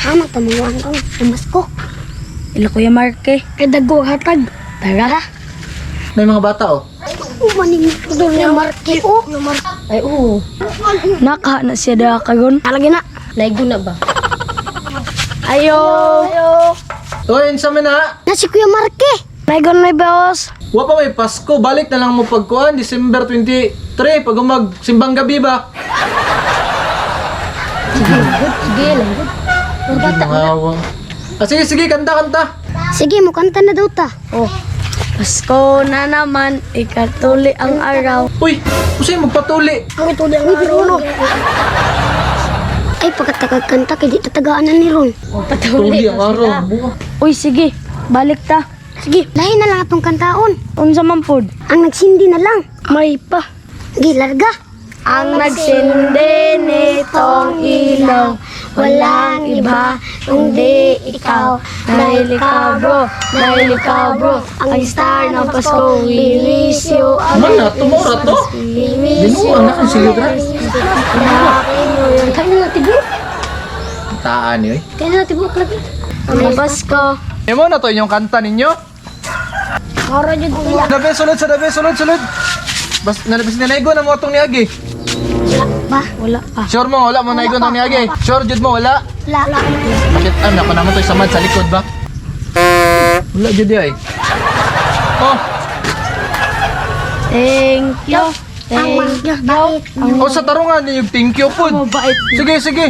Hama ta mo ang kong pumasko. Ila Kuya Marke. Kay dago ang hatag. Tara. May mga bata oh. Umaning doon ni Marke oh. Ay, oo. Naka na siya da karon. Alagi na. Naigo na ba? Ayo. Oy, unsa man na? Na si Kuya Marke. Naigon na bawas. Wa pa may Pasko, balik na lang mo pagkuan December 23 pag umag simbang gabi ba? Sige, sige lang. Ang bata. Ah, sige, sige, kanta, kanta. Sige, mo kanta na daw ta. Oh. Pasko na naman, ikatuli ang araw. Uy, usay magpatuli. Ang ito ang araw no. Ay, pagkatagag kanta kay di tatagaan na ni Ron. Oh, Tuli patuli ang araw. Buwa. Uy, sige. Balik ta. Sige, lahi na lang atong kantaon. Unsa man pod? Ang nagsindi na lang. May pa. Sige, larga. Ang nagsindi nitong ilaw, walang iba kundi ikaw. Dahil ikaw bro, dahil ikaw bro, ang star ng Pasko. We wish you a Man na, tumora to. We wish you Binuang na kang silid ra. Happy New Year. Kaya na tibok. Taan ni oy. Kaya na tibok lagi. Ang Pasko. Imo na to inyong kanta ninyo. Mara jud kuya. Dabe sulod sa dabe sulod sulod. Bas nalabas na na mo atong niagi. Ba? Wala pa. Sure mo wala mo naigo na niagi. Sure jud mo wala. Wala. Bakit ano ko naman to samad sa likod ba? Wala jud di ay. Oh, Thank you. Ang Thank you. Bait. oh sa tarungan ni thank you pod. Mabait. Sige, sige.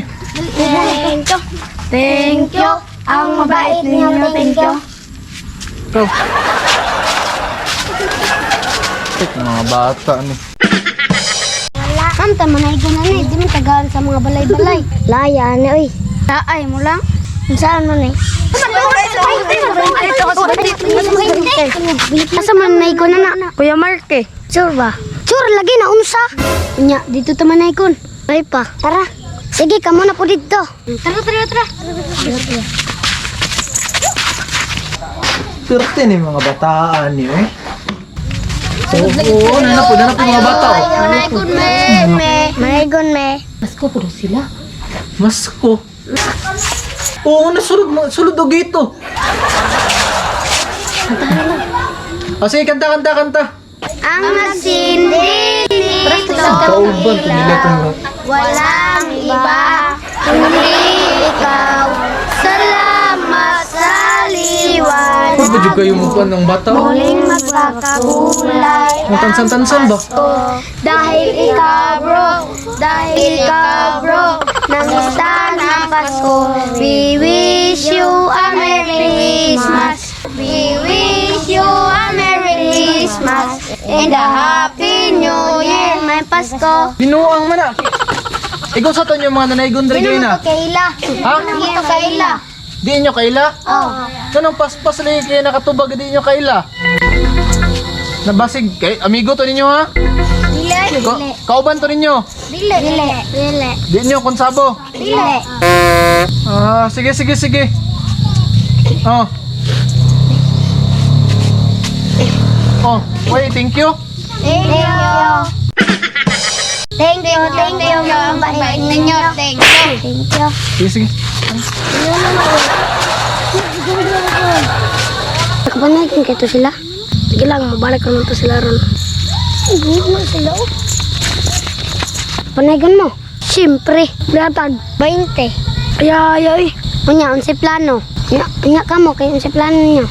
Thank you. Thank you. Ang mabait ninyo. Thank you. Go. Tek mga bata ni. Wala. Kanta man ay na ni, di man tagaan sa mga balay-balay. Laya ni oy. Taay mo lang. Saan man eh? Asa man na na na? Kuya Marke. Sure ba? Sure lagi na unsa. Nya dito ta man naikon. Ay pa. Tara. Sige kamo na po dito. Tara tara tara. Perte ni mga bataan ni oy. Oo, oh, na po mga bata. Oh. Manaikon me me. Manaikon me. Pasko po sila. Masko. Oo, nasulod mo, sulod og ito. Ah, sige, kanta, kanta, kanta. Ang nagsindi nito Kauban to nila tong walang iba kundi ikaw. Salamat sa liwanag. Pwede ba jud kayo mo ng bata? oh? Muling magkakakulay Ang tansan-tansan ba? ko. Dahil ikaw bro, dahil ikaw bro, nang star ng Pasko. We wish you a Merry Christmas. We wish you a Merry Christmas and a Happy New Year. May Pasko. Binuang man na. Ikaw sa to yung mga nanaygon diri kayo na. Kaila. Ha? Ito kaila. Di inyo kaila? Oh. Kanang paspas lagi kayo nakatubag di inyo kaila. Nabasig kay amigo to ninyo ha? Dili. Kauban to ninyo. Dili. Dili. Dili. Di inyo konsabo. Dili. Ah, sige sige sige. Oh. Oh, wait, thank you. Thank you. Thank you, thank you. Ang bait ninyo. Thank you. Thank you. Sige, sige. Nakapanagin kayo to sila. Sige lang, mabalik naman to sila ron. Hindi na sila oh. Panagan mo? Siyempre. Gatag. 20. Ay, ay, ay. Unya, unsay plano? Unya, unya ka mo, kay unsay plano niyo?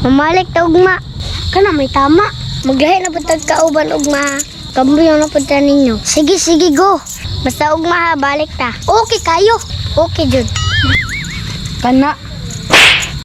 Mamalik ta ugma. Kana may tama. Maglahi na pud tag kauban ugma. Kambuyo na pud ta ninyo. Sige, sige, go. Basta ugma ha, balik ta. Okay kayo. Okay, jud. Kana.